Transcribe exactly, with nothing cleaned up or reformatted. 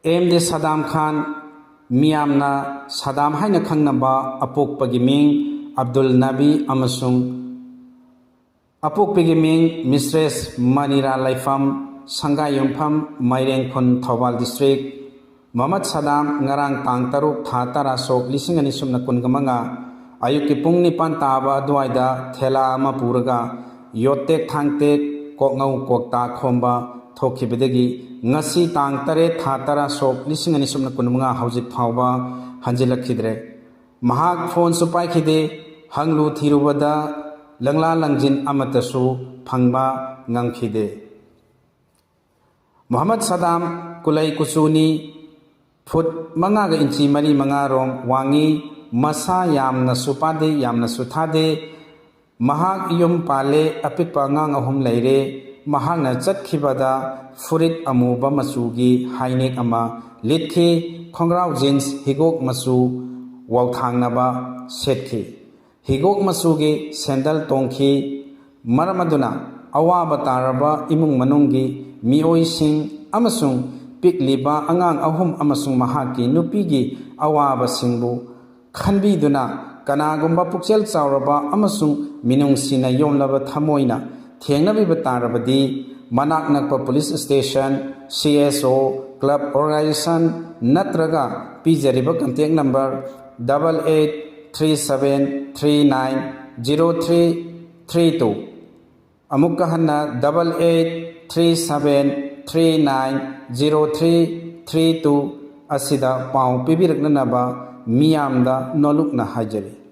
M D ꯁꯗꯥꯝ ꯈꯥꯟ, ꯃꯤꯌꯥꯝꯅ ꯁꯗꯥꯝ ꯍꯥꯏꯅ ꯈꯪꯅꯕ ꯑꯄꯣꯛꯄꯒꯤ ꯃꯤꯡ ꯑꯕꯗꯨꯜ ꯅꯕꯤ ꯑꯃꯁꯨꯡ ꯑꯄꯣꯛꯄꯤꯒꯤ ꯃꯤꯡ ꯃꯤꯁꯇ꯭ꯔꯦꯁ ꯃꯅꯤꯔꯥ ꯂꯩꯐꯝ, ꯁꯪꯒꯥꯏ ꯌꯨꯝꯐꯝ, ꯃꯥꯏꯔꯦꯡꯈꯨꯟ, ꯊꯧꯕꯥꯜ ꯗꯤꯁꯇ꯭ꯔꯤꯛ꯫ ꯃꯨꯍꯝꯃꯗ ꯁꯗꯥꯝ ꯉꯔꯥꯡ ꯇꯥꯡ ꯇꯔꯨꯛ ꯊꯥ ꯇꯔꯥ ꯁꯣꯛ ꯂꯤꯁꯤꯡ ꯑꯅꯤ ꯁꯨꯞꯅ ꯀꯨꯟꯒ ꯃꯉꯥ ꯑꯌꯨꯛꯀꯤ ꯄꯨꯡ ꯅꯤꯄꯥꯟ ꯇꯥꯕ ꯑꯗꯨꯋꯥꯏꯗ ꯊꯦꯂꯥ ꯑꯃ ꯄꯨꯔꯒ ꯌꯣꯠꯇꯦꯛ ꯊꯥꯡꯇꯦꯛ, ꯀꯣꯛꯉꯧ ꯀꯣꯛꯇꯥ ꯈꯣꯝꯕ ꯊꯣꯛꯈꯤꯕꯗꯒꯤ ꯉꯁꯤ ꯇꯥꯡ ꯇꯔꯦꯠ ꯊꯥ ꯇꯔꯥ ꯁꯣꯛ ꯂꯤꯁꯤꯡ ꯑꯅꯤ ꯁꯨꯞꯅ ꯀꯨꯟꯃꯉꯥ ꯍꯧꯖꯤꯛ ꯐꯥꯎꯕ ꯍꯟꯖꯤꯜꯂꯛꯈꯤꯗ꯭ꯔꯦ꯫ ꯃꯍꯥꯛ ꯐꯣꯟꯁꯨ ꯄꯥꯏꯈꯤꯗꯦ꯫ ꯍꯪꯂꯨ ꯊꯤꯔꯨꯕꯗ ꯂꯪꯂꯥ ꯂꯪꯖꯤꯟ ꯑꯃꯠꯇꯁꯨ ꯐꯪꯕ ꯉꯝꯈꯤꯗꯦ꯫ ꯃꯨꯍꯝꯃꯗ ꯁꯗꯥꯝ ꯀꯨꯂꯩ ꯀꯨꯆꯨꯅꯤ, ꯐꯨꯠ ꯃꯉꯥꯒ ꯏꯟꯆꯤ ꯃꯔꯤ ꯃꯉꯥ ꯔꯣꯝ ꯋꯥꯡꯉꯤ, ꯃꯁꯥ ꯌꯥꯝꯅꯁꯨ ꯄꯥꯗꯦ, ꯌꯥꯝꯅꯁꯨ ꯊꯥꯗꯦ꯫ ꯃꯍꯥꯛ ꯌꯨꯝ ꯄꯥꯜꯂꯦ, ꯑꯄꯤꯛꯄ ꯑꯉꯥꯡ ꯑꯍꯨꯝ ꯂꯩꯔꯦ꯫ ꯃꯍꯥꯛꯅ ꯆꯠꯈꯤꯕꯗ ꯐꯨꯔꯤꯠ ꯑꯃꯨꯕ ꯃꯆꯨꯒꯤ ꯍꯥꯏꯅꯦꯛ ꯑꯃ ꯂꯤꯠꯈꯤ, ꯈꯣꯡꯒ꯭ꯔꯥꯎ ꯖꯤꯟꯁ ꯍꯤꯒꯣꯛ ꯃꯆꯨ ꯋꯥꯎꯊꯥꯡꯅꯕ ꯁꯦꯠꯈꯤ꯫ ꯍꯤꯒꯣꯛ ꯃꯆꯨꯒꯤ ꯁꯦꯟꯗꯜ ꯇꯣꯡꯈꯤ꯫ ꯃꯔꯝ ꯑꯗꯨꯅ ꯑꯋꯥꯕ ꯇꯥꯔꯕ ꯏꯃꯨꯡ ꯃꯅꯨꯡꯒꯤ ꯃꯤꯑꯣꯏꯁꯤꯡ ꯑꯃꯁꯨꯡ ꯄꯤꯛꯂꯤꯕ ꯑꯉꯥꯡ ꯑꯍꯨꯝ ꯑꯃꯁꯨꯡ ꯃꯍꯥꯛꯀꯤ ꯅꯨꯄꯤꯒꯤ ꯑꯋꯥꯕꯁꯤꯡꯕꯨ ꯈꯟꯕꯤꯗꯨꯅ ꯀꯅꯥꯒꯨꯝꯕ ꯄꯨꯛꯆꯦꯜ ꯆꯥꯎꯔꯕ ꯑꯃꯁꯨꯡ ꯃꯤꯅꯨꯡꯁꯤꯅ ꯌꯣꯝꯂꯕ ꯊꯃꯣꯏꯅ ꯊꯦꯡꯅꯕꯤꯕ ꯇꯥꯔꯕꯗꯤ ꯃꯅꯥꯛ ꯅꯛꯄ ꯄꯨꯂꯤꯁ ꯁ꯭ꯇꯦꯁꯟ, ꯁꯤ ꯑꯦꯁ ꯑꯣ, ꯀ꯭ꯂꯕ ꯑꯣꯔꯒꯅꯥꯏꯖꯦꯁꯟ ꯅꯠꯇ꯭ꯔꯒ ꯄꯤꯖꯔꯤꯕ contact number double eight three seven three nine zero three three two, ꯑꯃꯨꯛꯀ ꯍꯟꯅ double eight three seven three nine zero three three two ꯑꯁꯤꯗ ꯄꯥꯎ ꯄꯤꯕꯤꯔꯛꯅꯅꯕ ꯃꯤꯌꯥꯝꯗ ꯅꯣꯂꯨꯛꯅ ꯍꯥꯏꯖꯔꯤ꯫